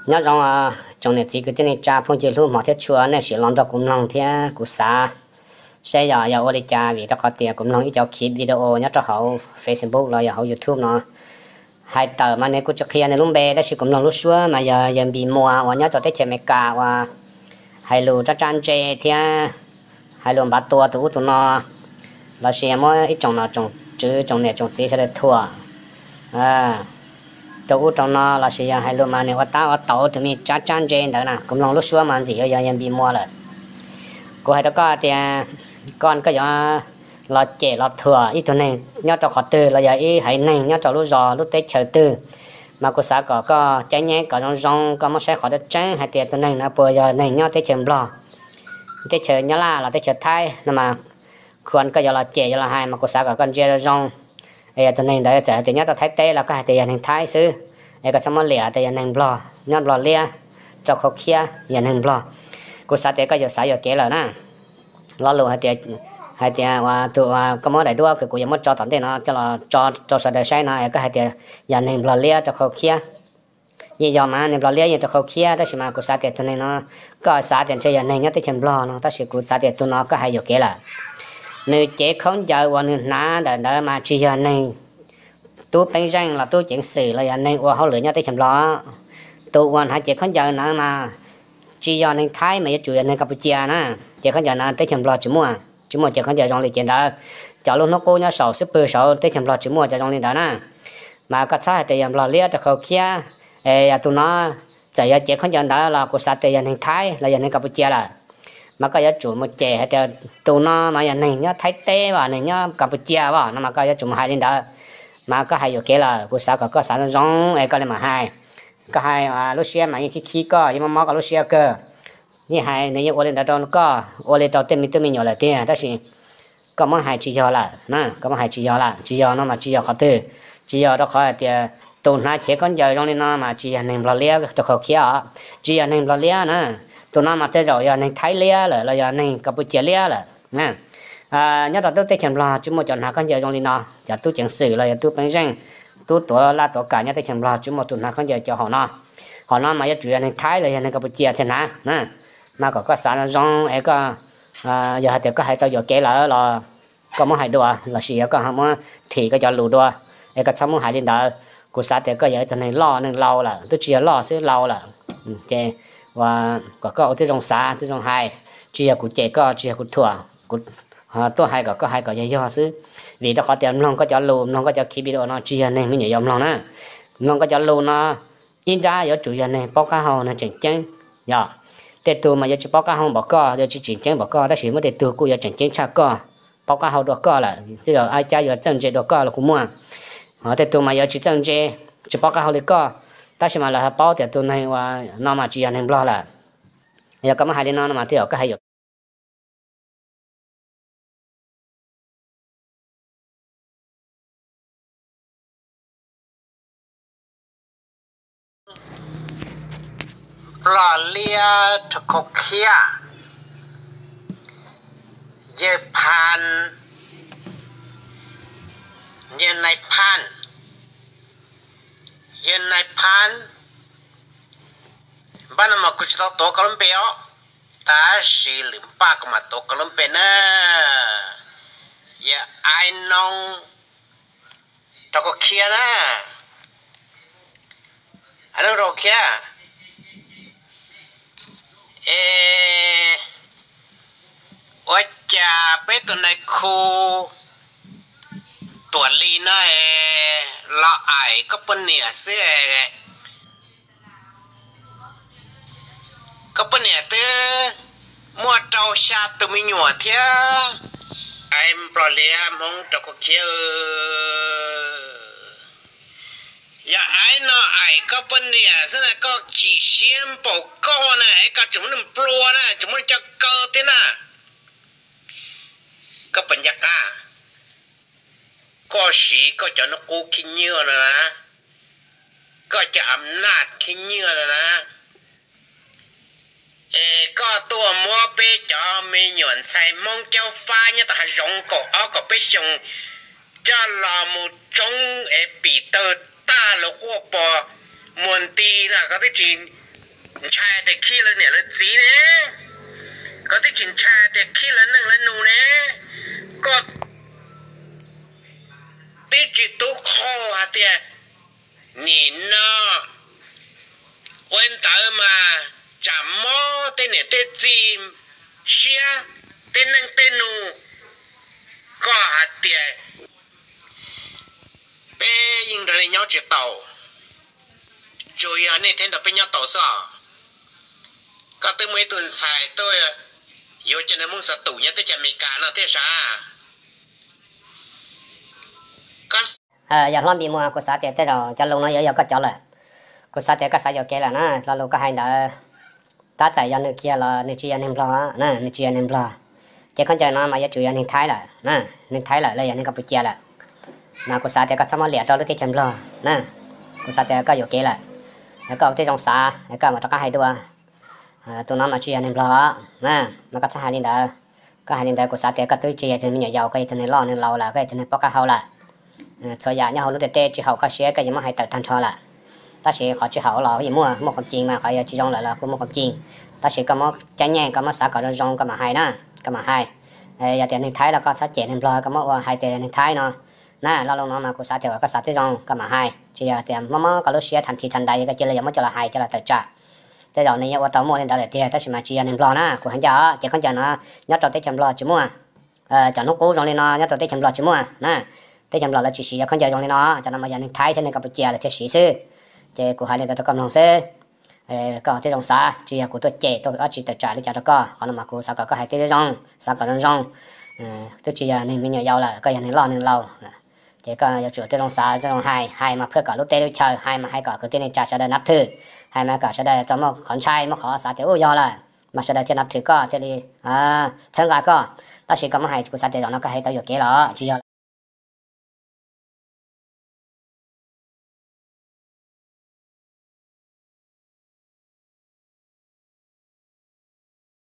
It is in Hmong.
Nyob zoo tsoom niam txiv kwv tij neej tsa phooj ywg hlub hmov thiab tshua, nej sim los nrog kuv mloog thiab kuv xav seb yog yog ua li cas, vim rau qhov tias kuv mloog ib cov clip video nyob rau hauv Facebook los yog hauv YouTube no. Hais tawm mas nws kuj tsis qhia nws lub npe, tab sis kuv mloog lub suab mas yog yawg Npis Muas uas nyob rau teb chaws Amelikas uas hais lus tsab tsab ntse thiab hais lus npav tua tus ub tus no, lossis yog muab ib tsoom nom tsoom tswv tsoom niam tsoom txiv sawv daws thuam rau ub rau no, lossis yog hais lus mas nws ua tab ua tauv tus me tsab tsab ntse ntawd na. Kuv mloog lub suab mas ntxim yuav yog yawg Npis Muas lawm. Kuv hais rau koj tias koj, koj yuav los cem los thuam ib tug neeg nyob rau qhov twg los yog ib haiv neeg nyob rau lub zos lub teb chaws twg, mas kuv xav kom koj caij nyeb kom zoo zoo, koj muab saib qhov tseeb tseeb hais tias tus neeg no puas yog neeg nyob teb chaws Nplog, teb chaws Nyab Laj los teb chaws Thaib no mas, koj yuav los cem yuav los hais mas kuv xav kom koj ntsia zoo zoo. Es yog tus neeg ntawd txawm hais tias nyob rau Thaib teb los koj hais tias yog neeg Thaib xwb, es koj txhob muab liam tias yog neeg Nplog, nyob Nplog liab, rau khau khiab, yog neeg Nplog. Kuv xav tias koj yuav xav yuam kev lawm na. Lo lus hais tias, hais tias tus uas koj muab daim duab uas kuv yuav muab tso tom ntej no coj los tso rau sawv daws saib no es koj hais tias yog neeg Nplog liab rau khau khiab. Yeej yog mas, neeg Nplog liab yeej rau khau khiab, tab sis mas kuv xav tias tus neeg no, koj xav tias ntshe yog neeg nyob teb chaws Nplog no, tab sis kuv xav tias tus no koj hais yuam kev lawm. Nws cev khaub ncaws uas nws hnav ntawm ntawd mas tsis yog neeg tub peeb zeej los tub ceev xwm los yog neeg ua hauj lwm nyob teb chaws Nplog. Tus uas hnav cev khaub ncaws ntawd mas tsis yog neeg Thaib mas yuav tsum yog neeg Kas Pus Cia na. Cev khaub ncaws ntawd teb chaws Nplog tsis muaj, tsis muaj cev khaub ncaws zoo li cev ntawd. Cov lub hnub qub nyob saum xub pwg saud teb chaws Nplog tsis muaj cov zoo li ntawd na. Mas koj txhob hais tias yog Nplog liab rau khau khiab. Es yog tus no txawm yog cev khaub ncaws ntawd los kuv xav tias yog neeg Thaib los yog neeg Kas Pus Cia lawm. Mas koj yuav tsum mus cem hais tias tus no mas yog neeg nyob Thaib teb as, neeg nyob Kas Pus Cia as no mas koj yuav tsum mus hais li ntawd. Mas koj hais yuam kev lawm, kuv xav kom koj xav zoo zoo es koj li mam hais. Koj hais lub siab mas yeej khib khib koj, yeej mob mob koj lub siab kawg. Yeej hais nws yeej ua li ntawd rau koj, ua li rau tej me tub me nyuam lawm tiag, tab sis koj muab hais tsis yog lawm na, koj muab hais tsis yog lawm, tsis yog no mas tsis yog qhov twg. Tsis yog rau qhov hais tias tus hnav cev khaub ncaws zoo li no mas tsis yog neeg Nplog liab rau khau khiab os, tsis yog neeg Nplog liab na. Tus no mas tej zaum yog neeg Thaib liab lawm los yog neeg Kas Pus Cia liab lawm. Nyob rau teb chaws Nplog tsis muaj cov hnav khaub ncaws zoo li no, cov tub ceev xwm los yog tub peeb zeej, tub tuav laj tuav kam nyob teb chaws Nplog tsis muaj tus hnav khaub ncaws cov hom no. Hom no mas yuav tsum yog neeg Thaib los yog neeg Kas Pus Cia thiaj hnav na. Mas kom koj xav zoo zoo es koj, yog hais tias koj hais tau yuam kev lawm los koj muab hais dua, lossis yog koj muab thim koj cov lus dua, es koj txhob muab hais li ntawd. Kuv xav tias koj yog ib tug neeg loj neeg laus lawm, twb tsis yog loj xwb, laus lawm. Ces kom koj ua tib zoo xav tib zoo hais, tsis yog kuv cem koj, tsis yog kuv thuam, kuv tuaj hais kom koj hais kom yog yog xwb. Vim rau qhov tias mloog koj cov lus, mloog koj cov clip video no tsis yog neeg me nyuam yaus mloog na. Mloog koj cov lus no ib nrab yuav tsum yog neeg paub qab hau, neeg tseem ceeb. Yog tej tug mas yuav tsis paub qab hau npaum koj, yuav tsis tseem ceeb npaum koj, tab sis muaj tej tug kuj yuav tseem ceeb tshaj koj, paub qab hau dua koj lawm, tej zaum ab cab yuav txawj ntse dua koj los kuj muaj. Tej tug mas yuav tsis txawj ntse, tsis paub qab hau li koj, tab sis mas lawv ho paub tias tus neeg uas no mas tsis yog neeg Nplog lawm. Yog koj muab hais li no no mas tej zaum koj hais yuam Nplog liab rau khau khiab. Yawg Phab, yawg Nais Phab, yawg Nais Phab, npaj no mas kuv tsis tau tuav koj lub npe os, tab sis lwm npaj kuv mam tuav koj lub npe na. Yawg Aib Noob rau khau khiab na. Aib Noob rau khau khiab. Es ua cas peb tus nais khu Tuam Lis no los aim koj poj niam xwb? Koj poj niam twb muaj rau xya tus me nyuam thiab. Aib Nplog liab Hmoob rau khau khiab. Yog Aib no aim koj poj niam xwb na, koj chim siab npaum koj na es koj tseem muab nws nplua na, tseem muab nws coj kaw thiab na. Koj puas ncaj qab? Koj siv koj cov hnub qub khib nyiab no na, koj cov am naj khib nyiab no na, es koj tuaj muab peb cov me nyuam ntxhais Hmoob caub fab nyob tom hav zoov kaum ob kaum peb xyoos coj los mus tsoob es pim tawg tag lub quaj pos muag nti na, koj twb tsis Ntshai tias khib lawv niam lawv txiv ne, koj twb tsis ntshai tias khib lawv neej lawv nus ne, koj twb tsis tub qho hais tias nim no ua ntawd mas tsam mob tej niam tej txiv siab, tej neej tej nus, koj hais tias peb yeej nrog nej nyob tsis taus, tsuas yog nej thiaj nrog peb nyob tau xwb. Koj twb muaj ib tug ntxhais tuaj yuav cov neeg Hmoob xa tus nyob teb chaws Amelikas no thiab sav. Yog hlob Npis Muas, kuv xav tias tej zaum cov lus no yuav yog koj cov lawm. Kuv xav tias koj xav yuam kev lawm na, lo lus koj hais ntawd tab txawm yog nws kiag los nws tsis yog neeg Nplog na, nws tsis yog neeg Nplog. Ces khaub ncaws no mas yuav tsum yog neeg Thaib lawm na, neeg Thaib lawm los yog neeg Kapucia lawm. Mas kuv xav tias koj txhob muab liam rau lub teb chaws Nplog na, kuv xav tias koj yuam kev lawm. Koj ua tib zoo xav, koj mam rov qab hais dua. Tus no mas tsis yog neeg Nplog, mas koj txhob hais li ntawd. Koj hais li ntawd kuv xav tias koj twb tsis yog tus me nyuam yaus, koj yog tus neeg loj neeg laus lawm, koj yog tus neeg paub qab hau lawm. Txhua yam nyob hauv lub ntiaj teb tsis haum koj siab koj yeej muab hais tawm tag nrho lawm. Tab sis qhov tsis haum los yeej muaj, muaj qhov cim mas, qhov tsis zoo lawm los kuj muaj qhov cim. Tab sis koj muab caij nyoog koj muab xav kom zoo zoo koj mam hais na, koj mam hais. Yog tias neeg Thaib los koj txhob cem neeg Nplog, koj muab ua hais tias neeg Thaib no na. Lo lus no mas kuv xav tias koj xav tib zoo koj mam hais, tsis yog tias mob mob koj lub siab tham thi tham ntais koj cia li yuav muab coj los hais coj los tawm tsam. Tej zaum nws yeej ua tau muaj li ntawd lawm tiag, tab sis mas tsis yog neeg Nplog na, kuv hais ncaj os. Ces khaub ncaws no nyob rau teb chaws Nplog tsis muaj. Cov hnub qub zoo li no nyob rau teb chaws Nplog tsis muaj na. Teb chaws Nplog lawv tsis siv cov khaub ncaws zoo li no, cov no mas yog neeg Thaib thiab neeg Kapucia lawv thiaj siv xwb. Ces kuv hais li ntawd rau koj mloog xwb. Koj tib zoo xav, tsis yog kuv tuaj cem tuaj ua dab tsi tawm tsam li cas rau koj. Qhov no mas kuv xav kom koj hais tib zoo, xav kom zoo zoo. Twb tsis yog neeg me nyuam yaus lawm, koj yog neeg loj neeg laus. Ces koj yuav tsum tib zoo xav, tib zoo hais, hais mas phaj kom lub teb lub chaw, hais mas hais kom kwv tij neej tsa sawv daws nab thwm, hais mas kom sawv daws txo muaj qhov ntshai, muaj qhov xav tias ub yog lawm, mas sawv daws thiaj nab thwm koj, thiaj li txhawb nqa koj. Tab sis koj muab hais kuv xav tias zaum no koj hais tau yuam kev los tsis yog.